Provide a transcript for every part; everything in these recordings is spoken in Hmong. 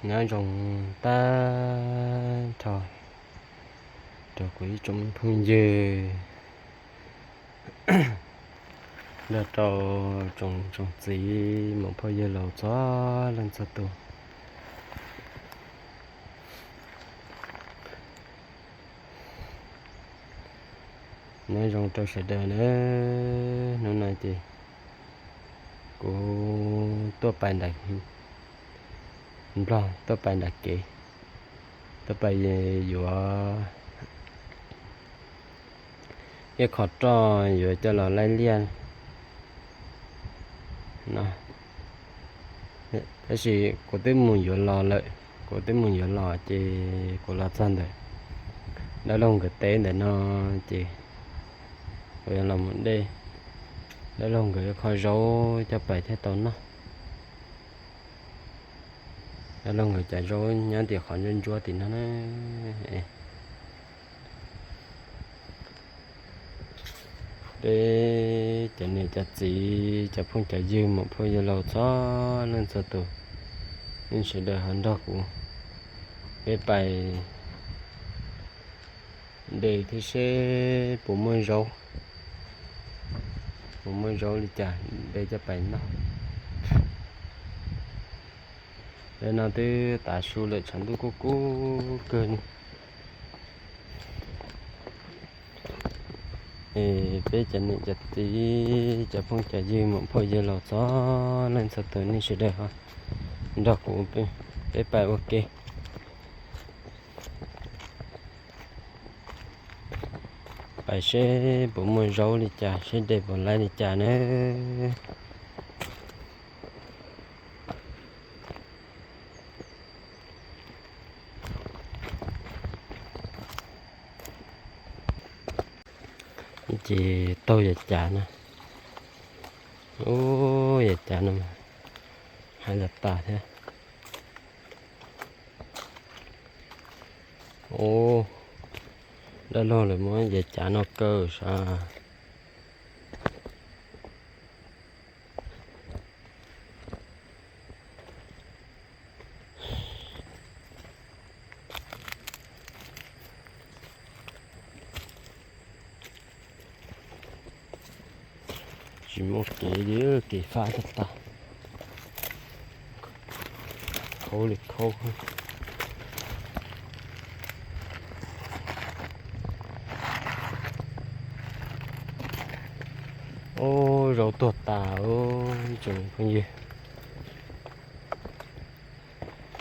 Nyob zoo tag nrho rau kuv ib tsoom phooj ywg, nrog rau tsoom tsoom txiv muam phauj yawg laus txhua leej txhua tus. Nyob zoo rau sawv daws na. Hnub no ces kuv tuaj pais nram Nplog, tuaj pais nram kev, tuaj pais yuav ib qho roj yuav coj los laij liaj no. Tab sis kuv twb mus yuav los lawm, kuv twb mus yuav los ces kuv los txog ntawm dab laug nkawd teb ntawm no ces kuv yuav los mus de dab laug nkawd ib qho zaub coj pais thiaj tau noj. Dab laug nkawd cov zaub nyob tim qhov ntsuab ntsuab tim no na. Peb cov niam cov txiv cov phooj cov ywg muam phauj yawg laus txhua leej txhua tus, nej sawv daws ho nrog kuv peb pais de thiab seb puas muaj zaub, puas muaj zaub li cas de coj pais noj. Peb no twb tav su lawm tshav ntuj kub kub kawg li. Es peb cov niam cov txiv cov phooj cov ywg muam phauj yawg laus txhua leej txhua tus nej sawv daws ho nrog kuv peb pais ua ke, pais seb puas muaj zaub li cas, seb de puas laij li cas na. Ces taug yav cav no, ub, yav cav no hais los tas thiab. Ub, dab laug lawv muab yav cav no kaw sav. Tsis muaj kev li, kev fab tag tag, khaub li khaub. Ub, zaub tuag tas tsoom phooj ywg,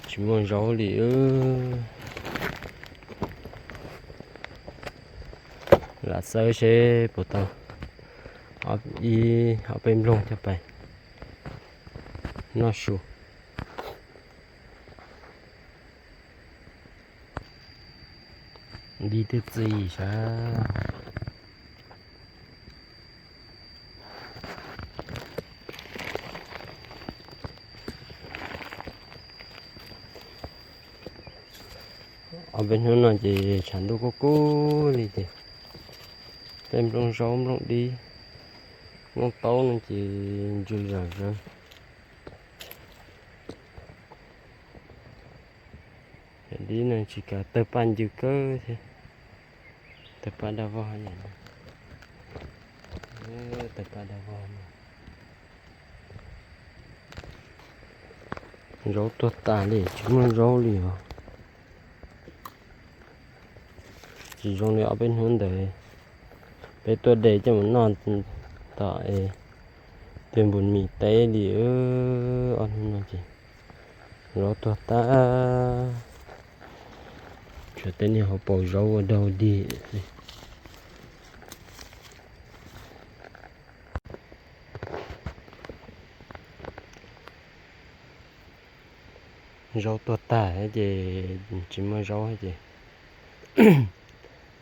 tsis muaj zaub li. Lam xawb seb puas tau ib ob peb nplooj coj pais noj su. Di twb txiv sav. Ob peb hnub no ces tshav ntuj kub kub li ces tej nplooj zaub nplooj dib nplooj taub no ces ntsws zom zaws. Cov dib no tsis kav, tawg paj ncw kawg thiab. Tawg paj dab vog, tawg paj dab vog. Zaub tuag tas li, tsis muaj zaub li os. Tsis zoo li ob peb hnub ntawd peb tuaj de coj mus noj tom es twg npus mis teb li. Ob hnub no ces zaub tuag tag, tshuav tej niag hauv paus zaub ua daug dig. Zaub tuag tag ces tsis muaj zaub ces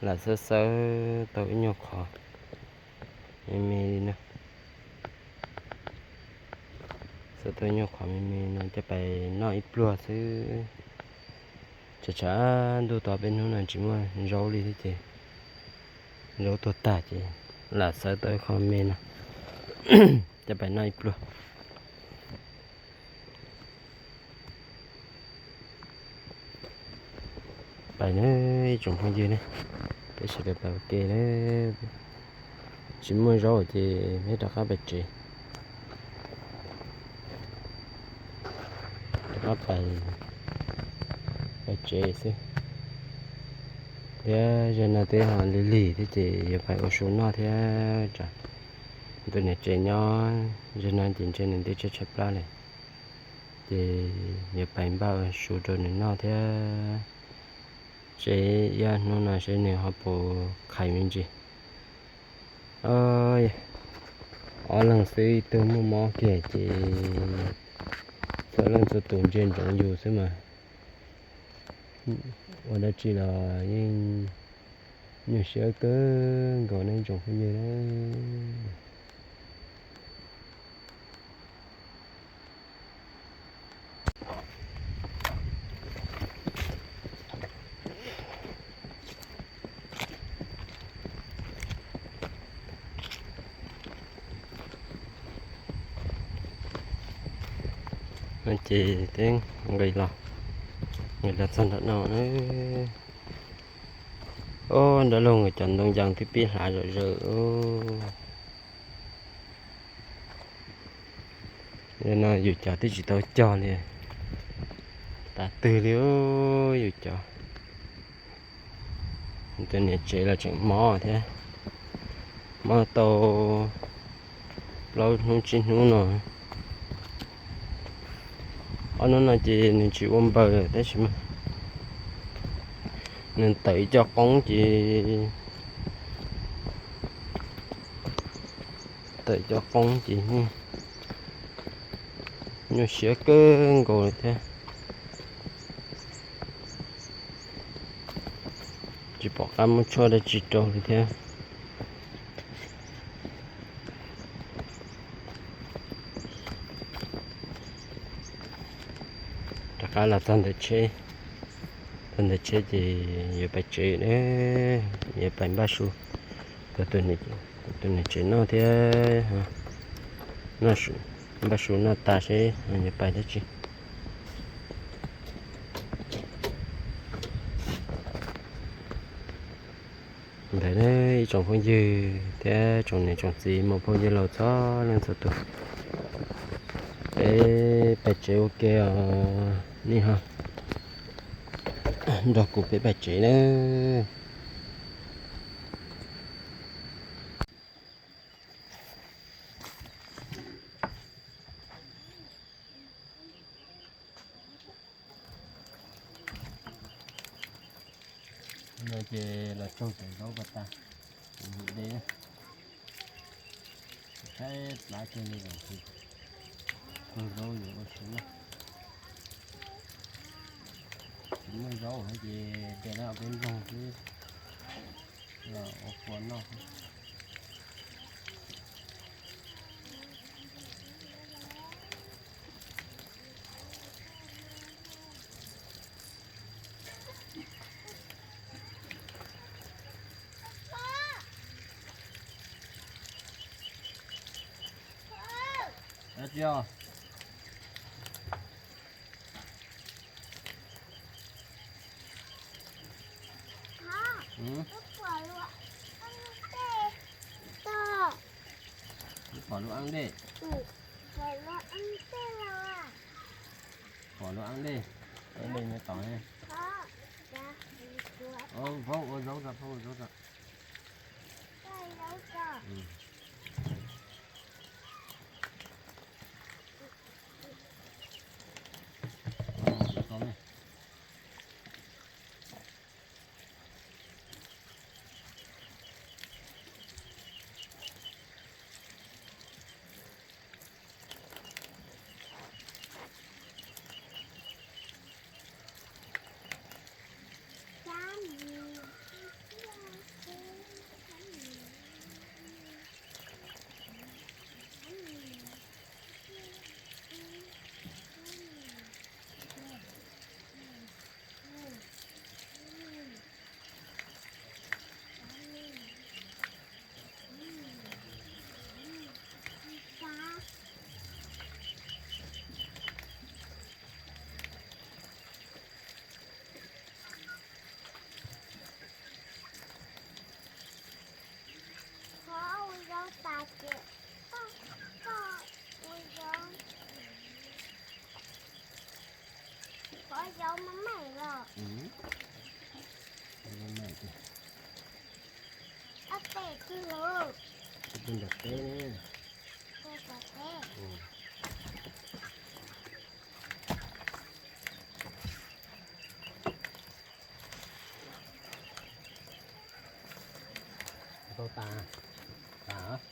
lam xawb xawb tau ib nyuag qhov me me li no. Xawb tau ib nyuag qhov me me no coj pais noj ib pluag xwb. Tshav tshav ntuj tau peb hnub no tsis muaj zaub li thiab ces zaub tuag tag ces lam xawb tau ib qho me no coj pais noj ib pluag. Pais na, ib tsoom phooj ywg ne, peb sawv daws pais ua ke na. Tsis muaj zaub ces peb rov qab pais tsev, rov qab pais, pais tsev xwb. Thiab zaum no twb ho lig lig thiab ces yuav pais ua su noj thiab. Tus niam tsev nyob zaum no ces ntshe nws twb tshaib tshaib plab li, ces yuav pais npaj su rau nws noj thiab. Seb ib hnub no seb nws ho puas khais me ntsis. Ob leeg xwb, ib tug muaj mob kiag ces txhua leej txhua tus ntsia ntsoov yus xwb mas. Ua dab tsi los yeej nyuaj siab kawg nkaus ne, ib tsoom phooj ywg. No ces twb nqis los, nqis los txog nram no na. Ob, nram lub cov ntoo yas twb pib hlav zom zaws. No yus cov twb tsis tau cog li, tas twg li yus cov. Tus niam tsev los tseem mob thiab, mob tau plaub hnub tsib hnub no. Ob hnub no ces nws tsis ua npaws tab sis mas nws tawm ib co qoob ces, tawm ib co qoob ces nyuaj siab kawg nkaus li thiab. Tsis pom qab muab tshuaj dab tsi rau li thiab. Rov qab los txog ntawm tsheb, txog ntawm tsheb ces yuav pais tsev, yuav pais npaj su rau tus niam tsev noj thiab, npaj su noj tas seb yuav pais dab tsi. Ntawd ib tsoom phooj ywg thiab tsoom niam tsoom txiv mus phooj ywg laus txhua leej txhua tus, peb pais tsev ua ke os, nej ho nrog kuv peb pais tsev nawb. No ces los tsaug cov zaub pas tas, kuv mus de. Saib plab kawg li, tsaug zaub yuav ua su noj. Tsis muaj zaub ces de rau peb nploog xwb, los ua kua noj. Dab tsi os? Pom lub ab dej, pom lub ab dej, ab dej nyob tod ne. Phauj ua zaub tso, phauj ua zaub tso. Cov maj maim los. Maj maim tiag. Ob peb tug los. Tus ntawm teb ne. Tus ntawm teb. Tau tas, tas.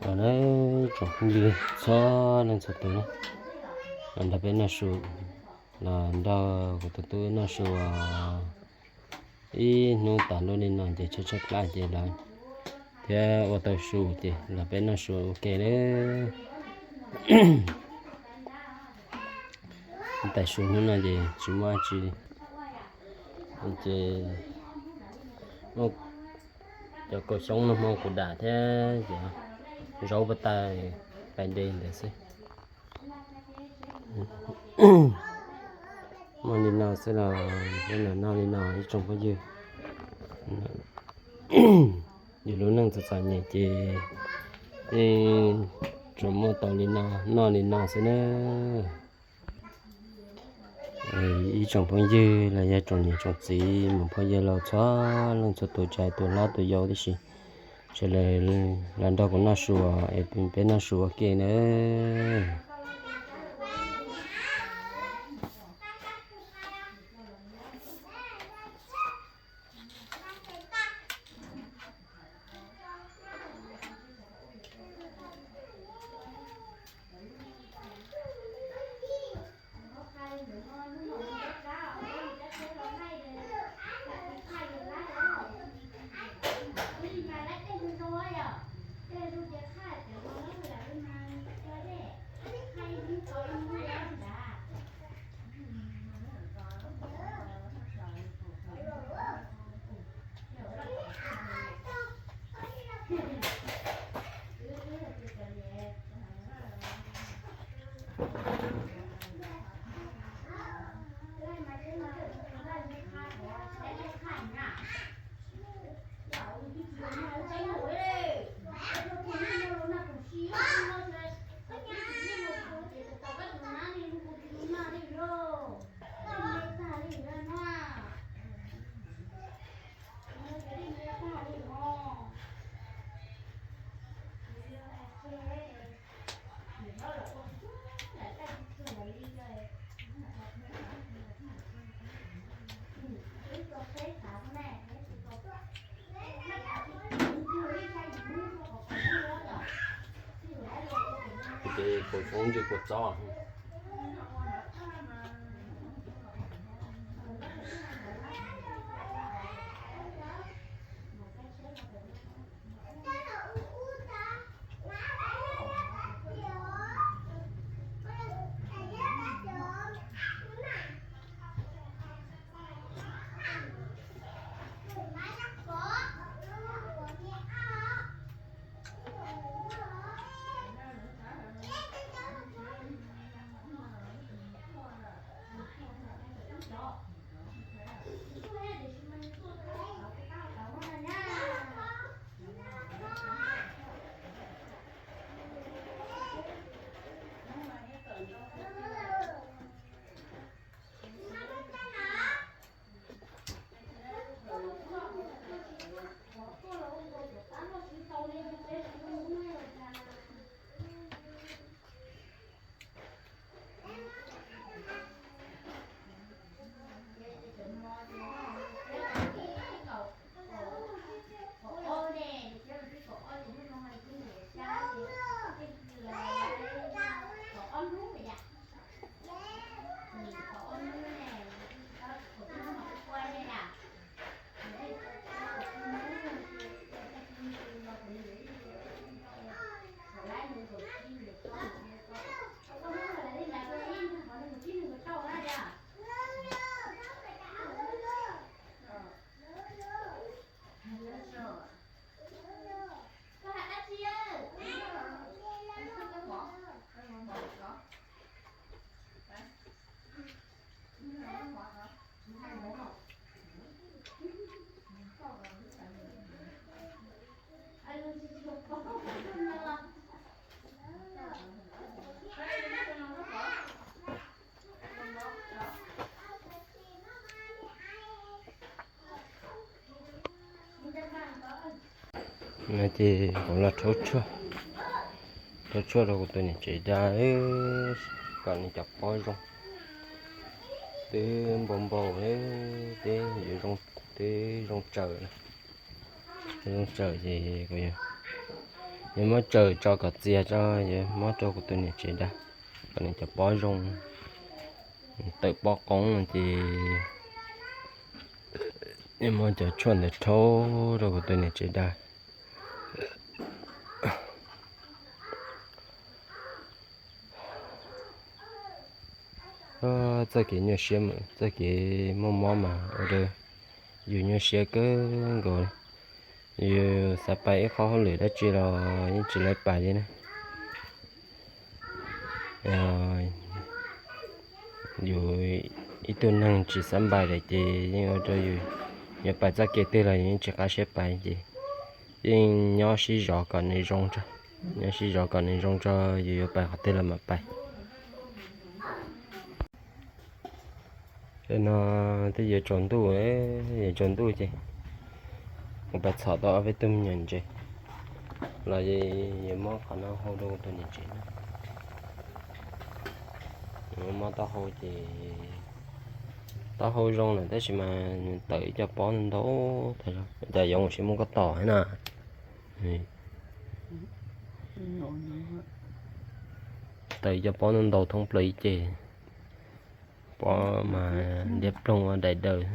Los na, tsoom phooj ywg txhua leej txhua tus na, los nrog peb noj su, los nrog kuv tus tub noj su ib hnub tas luaj li no ces tshaib tshaib plab ces lawv thiab ua tau su ces los peb noj su ua ke na. Tais su hnub no ces tsis muaj dab tsi li, ces muaj cov kaus xyoob noj hmo kuv dam thiab zaub paj tas pais de ntawd xwb. Muaj li no xwb los peb los noj li no ib tsoom phooj ywg. Yus lub neej txom txom nyem ces yeej tsuas muaj tau li no, noj li no xwb na. Ib tsoom phooj ywg los yog tsoom niam tsoom txiv mus phooj ywg laus txhua leej txhua tus, tsis hais tus hlob tus yau tib si, sawv daws los nrog kuv noj su es peb noj su ua ke na. Ces kaus xyoob ntsis kua txob. No ces kuv los rhaub tshuaj, rhaub tshuaj rau kuv tus niam tsev da, kom nws cov pob zoo, twb npau npau, twb yuav zoo, twb zoo tsaws, zoo tsaws ces kuv yuav, Yuav muab tsaws tso kom txias tso, yuav muab rau kuv tus niam tsev da, kom nws cov pob zoo, tawm pob qoob no ces yuav muab cov tshuaj ntawd rhaub rau kuv tus niam tsev da. Txoj kev nyuaj siab, txoj kev muaj mob mas ua rau yus nyuaj siab kawg nkaus. Yus xav pais ib qho hauj lwm dab tsi los yeej tsis laib pais li na. Yus ib tug neeg tsis xav pais lawm ces yeej ua rau yus yuav pais txoj kev twg los yus yeej tsis qab siab pais ces yeej nyob sib zov kom nws zoo tso, nyob sib zov kom nws zoo tso, yus yuav pais qhov twg los mam pais. Tam no twb yuav tsaus ntuj, yuav tsaus ntuj ces kuv pais txhom tau ob peb tug me nyuam ntses los yuav muab qhov no hau rau tus niam tsev na. Mob taub hau ces taub hau zoo lawm tab sis mas nws tawm ib co pob ntau ntau, cas yuav mus sib muab koj tom thiab na. Tawm ib co pob ntau ntau thoob plaws ib ce, pob mas liab ploog ua daim daws.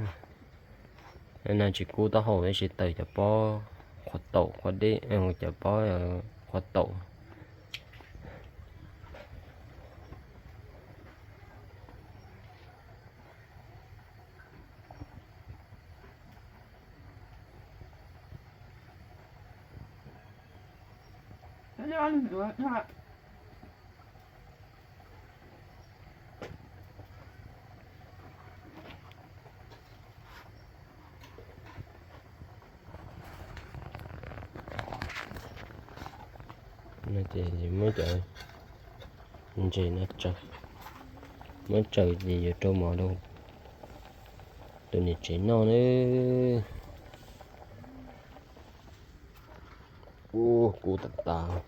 No tsis kub taub hau tab sis tawm cov pob qhuav taum qhuav deb, cov pob qhuav taum. No ces muab cov ntses no tsaws, muab tsaws ces yuav rau mov rau tus niam tsev noj na. Ub, kub tas tas.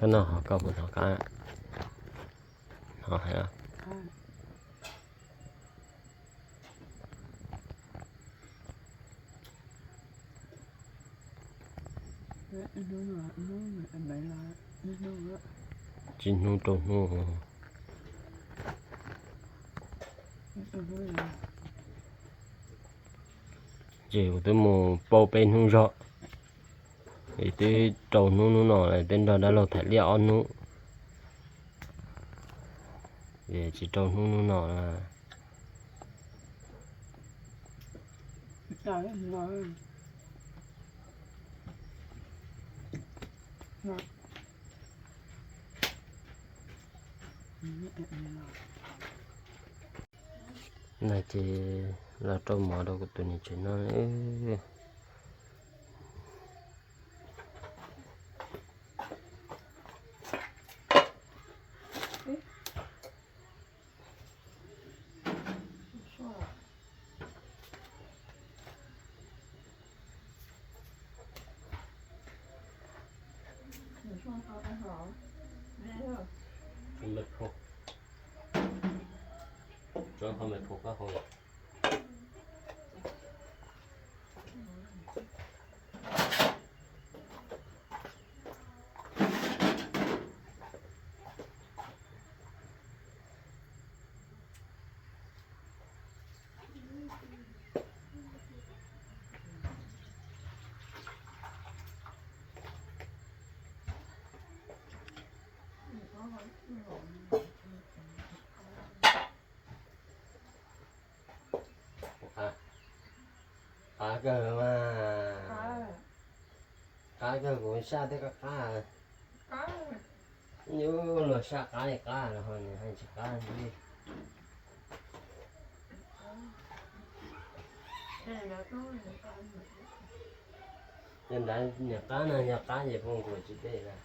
Koj noj ho koj puas hnov qab? Hnov hais. Tsib hnub rau hnub. Ces kuv twb mus pauj peb hnub zog, es twb rau hnub hnub no lawm, twb nrog dab laug tham liaj ob hnub, es tsis rau hnub hnub no. No ces los rau mov rau kuv tus niam tsev noj. Qab kawg mas. Qab kawg, kuv saj thiab koj qab. Yus luag saj qab li qab los ho nws hais tsis qab li. Yog ntawd niag qab no yog qab ces phooj ywg tsis dej lawm.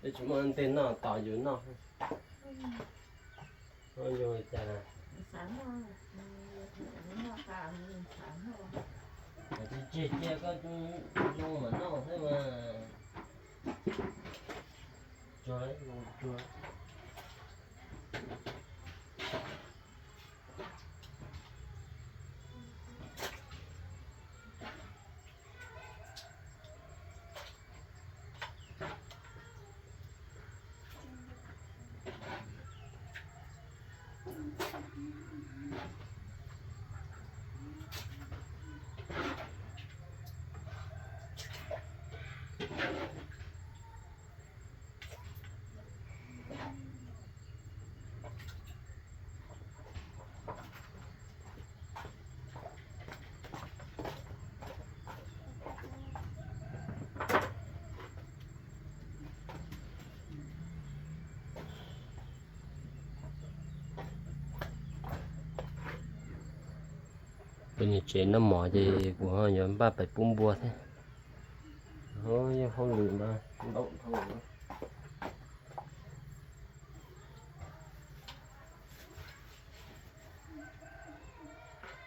Tsis muaj tej noj tos yus noj. Yus cas tsis tseg cia koj zoo mas noj xwb mas. Tsuag, tsuag. Peb niam tsev noj mov ces kuv ho yuav npaj pais pub npua thiab. Yog hauj lwm mas ntau dhau.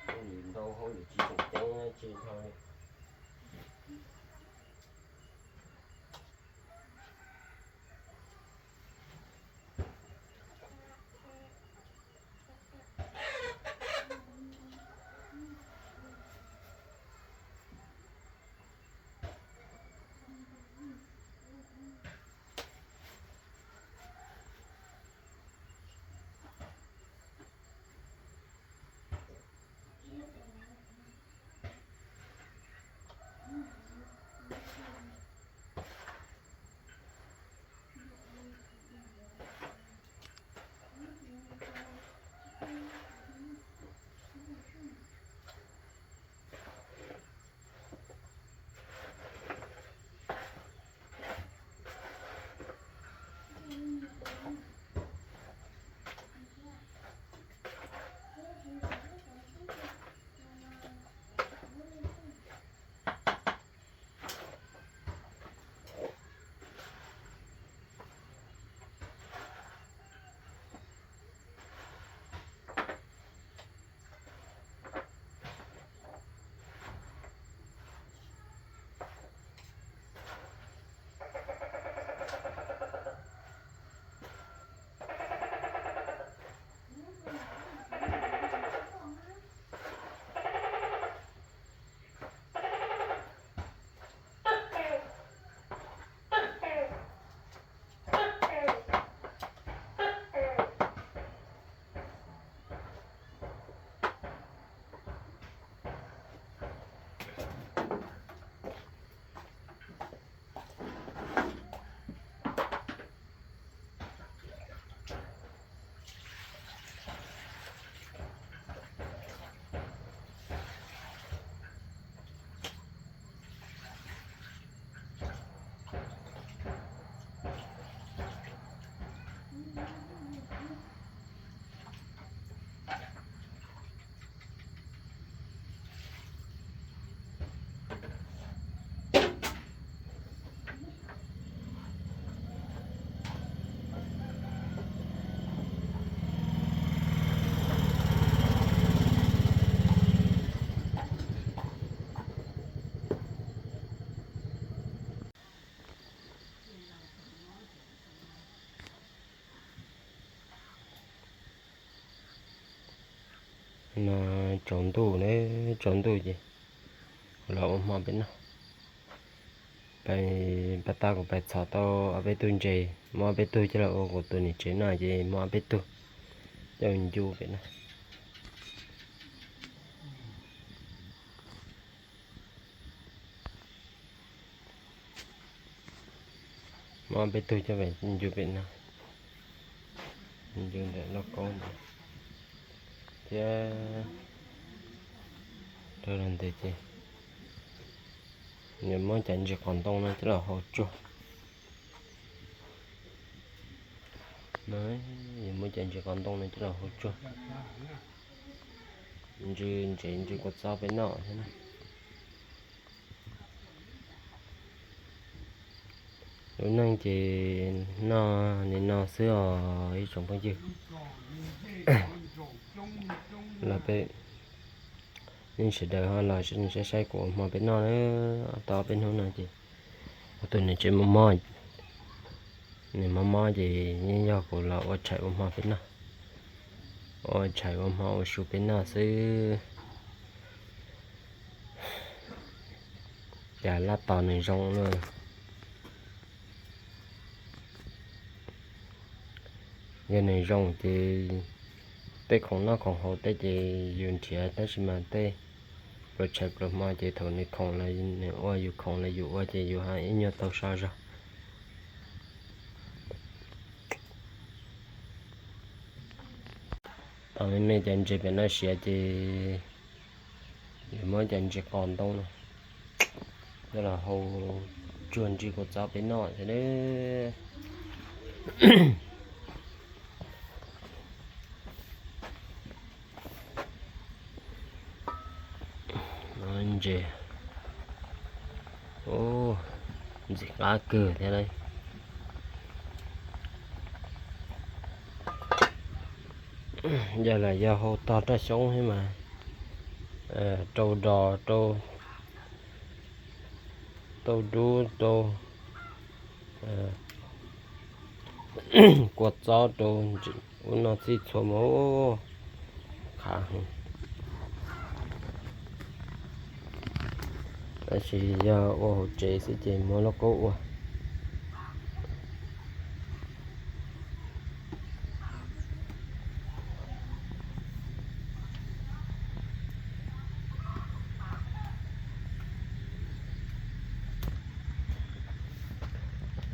Hauj lwm ntau, hauj lwm tsis tseem ceeb tsis dhau li. No tsaus ntuj na, tsaus ntuj ces los ua hmo peb noj. Pais pas tag kuv pais txhom tau ob peb tug ntses, muab ob peb tug coj los ua kuv tus niam tsev noj ces muab ob peb tug coj ncu pem noj. Muab ob peb tug coj ncu pem noj, ncu ntawm lauj kaub ntawd thiab. Los ntawd ces nws muab cov ntses qos ntoo no coj los hau tsuag. Nws muab cov ntses qos ntoo no coj los hau tsuag, ntsw ntses ntsw kua txob peb noj thiab na. Lub neej ces noj li no xwb os ib tsoom phooj ywg. Los peb, nej sawv daws ho los saib saib kuv ua hmo peb noj na. Tau peb hnub no ces ua tus nws tseem mob mob, nws mob mob ces yeej yog kuv los ua tshais ua hmo peb noj, ua tshais ua hmo ua su peb noj xwb. Cas laj tos nws zoo lawm. Yog nws zoo ces tej khoom noj khoom haus tej ces yus nrhiav, tab sis mas tej pluas tshais pluas hmo ces thaum nws khoom los nws ua, yus khoom los yus ua ces yus ho ib nyuag tau so zog. Tau me me cov ntses pem no siav ces yuav muab cov ntses qos ntoo no coj los hau tsuag ntsw kua txob peb noj thiab. Ntses, ntxim qab kawg thiab lauj. Yog los yog hau tog raj xyoob thiab mas rau dos, rau dub, rau kua txob, rau ub no txhij txhua mus qhav heev. Tab sis yog ua hauv tsev xwb ces muab lauj kaub ua.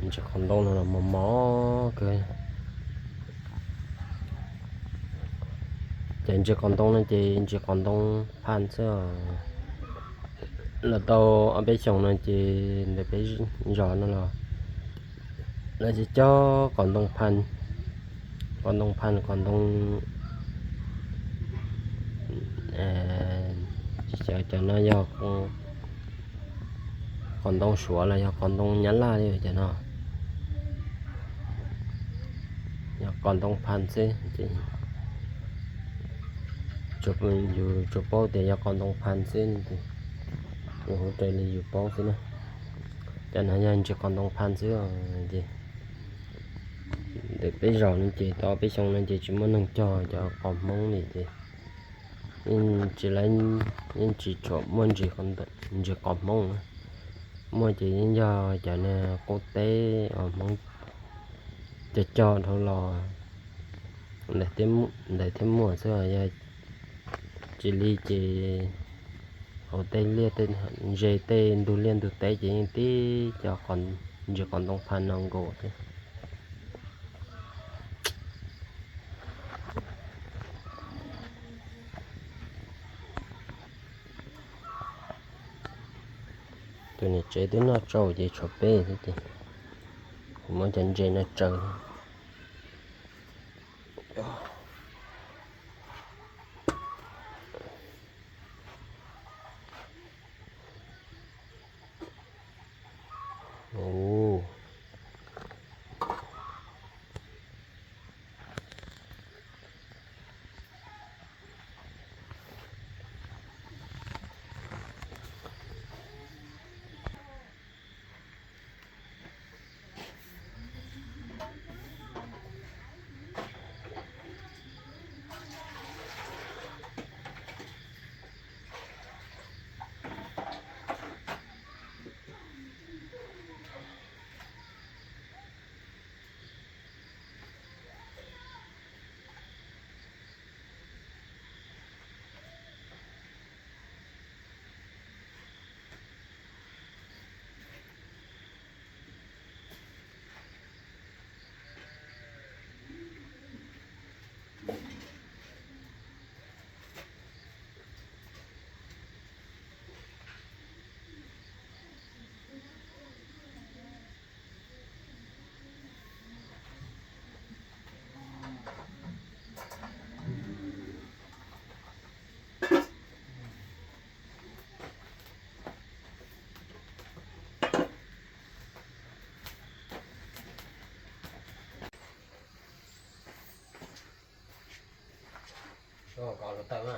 Ntses qos ntoo no los mos mos kawg. Ces ntses qos ntoo no ces ntses qos ntoo phaj xwb. Los tau ob peb xyoos no ces ntawm peb zos no los lawv cog cog qos ntoo phaj, qos ntoo phaj, qos ntoo, xyov cov no yog qos ntoo suav los yog qos ntoo nyab laj li cov no. Yog qos ntoo phaj xwb ces yus tsuas paub tias yog qos ntoo phaj xwb, yus hu raws li yus paub xwb na. Cov no yog ntses qos ntoo phaj xwb ces ntawm peb zos no ces tau peb xyoo no ces tsis muaj neeg cog cov qos Hmoob li ces yeej tsis, yeej tsis tshua muaj ntses qos Hmoob na. Muaj ces yeej yog cov niag qub teb uas Hmoob cog cog dhau los ntawd thiaj muaj xwb. Yog tsis li ces hauv tej liaj, ze tej ntug liaj ntug teb ces yeej tib cov ntses qos ntoo phaj no nkaus xwb. Tus niam tsev twb noj tsau ces tshuav peb xwb ces kuv muab cov ntses no tsaws. Koj los tawm na.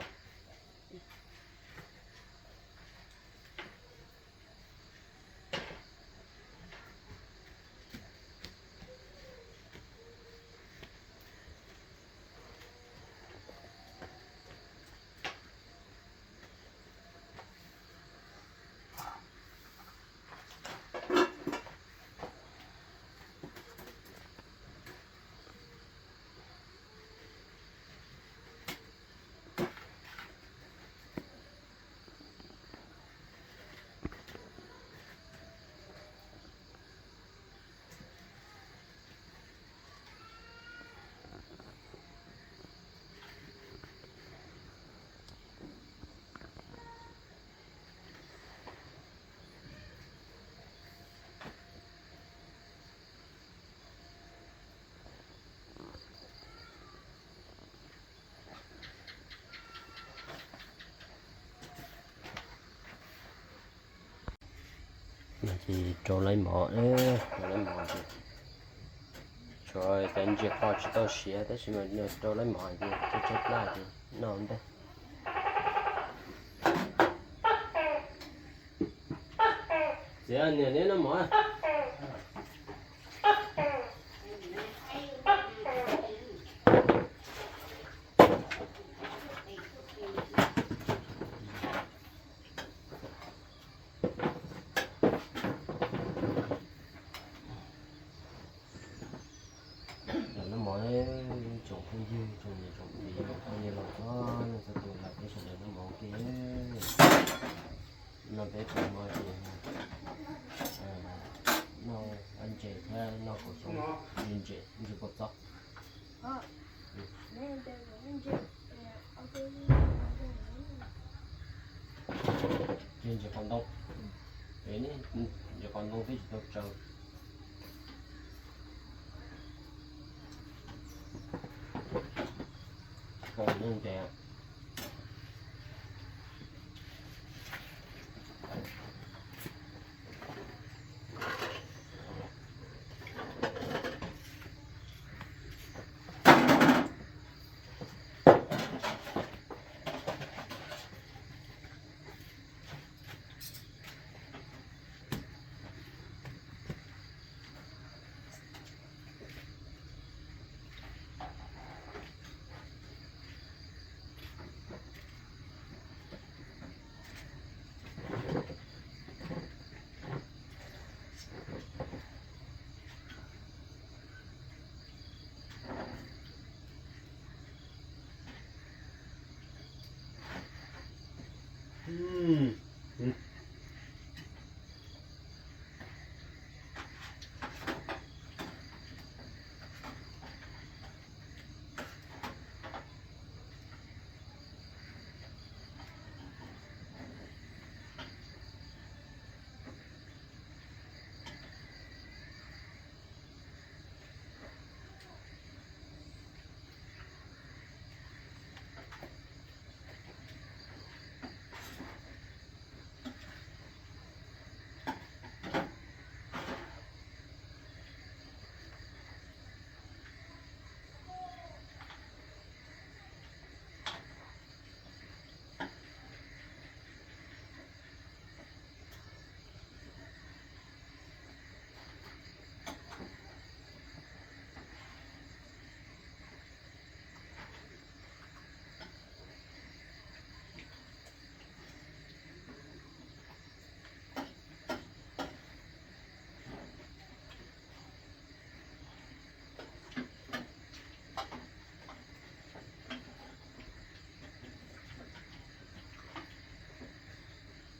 Ces rau lawv mov, rau lawv mov ces tshuav cov ntses qos tsis tau siav tab sis mas rau lawv mov ces tshaib tshaib plab ces noj ntej. Txiv, niam, neb noj mov. Los noj mov, tsoom phooj ywg, tsoom niam tsoom txiv, phooj ywg los txog nej txhua tus los peb sawv daws noj mov ua ke. No peb tus mov ces noj ntses thiab noj kaus xyoob, ntses, ntses kua txob. Ntses qos ntoo, ntses qos ntoo twb tsis tau tsaws. Tsis kawg ntses.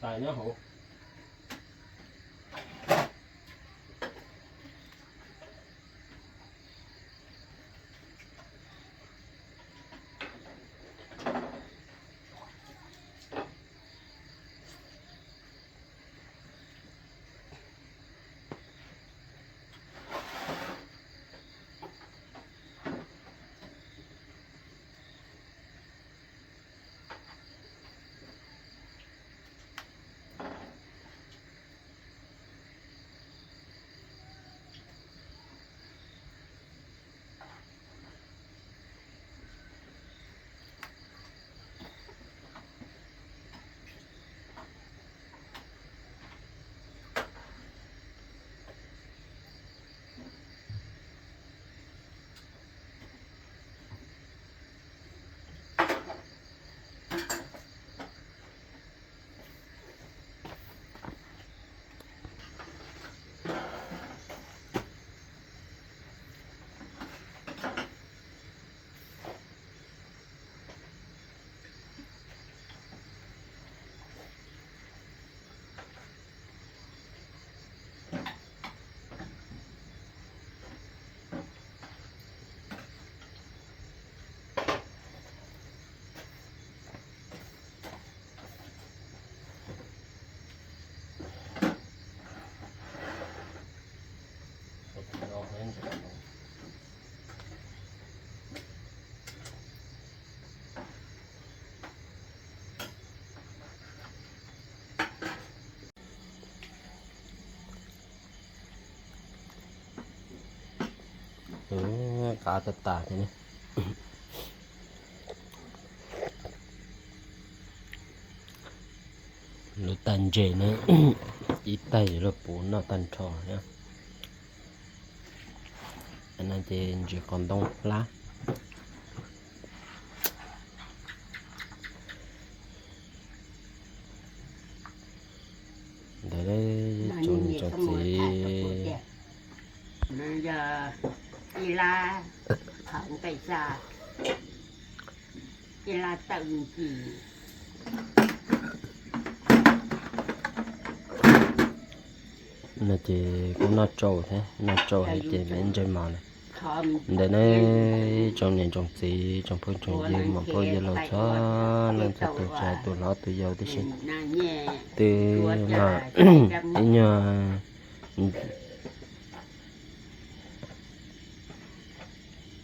Tais nyob hauv. Qab tas tas thiab ne. Lub tag ntses na, ib tag yuav luag puv noj tag nrho na. No ces ntses qos ntoo hlab. Ntawd tsoom niam tsoom txiv, yog ib lab qhov nqaij xaj, ib lab tawm ncig. No ces kuj noj tsau thiab, noj tsau thiab ces mam ntsej mos na. Ntawd ne, tsoom niam tsoom txiv, tsoom phooj tsoom ywg, muam phauj yawg laus txhua leej txhua tus, tsis hais tus hlob tus yau tib si, twb los ib nyuag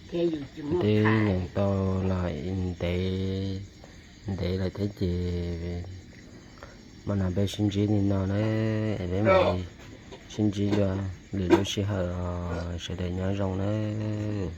twb nyeem tau los ntev ntev lawm thiab ces mas no peb sib ntsib li no na, es peb mam li sib ntsib dua lwm lub sij hawm, sawv daws nyob zoo nawb.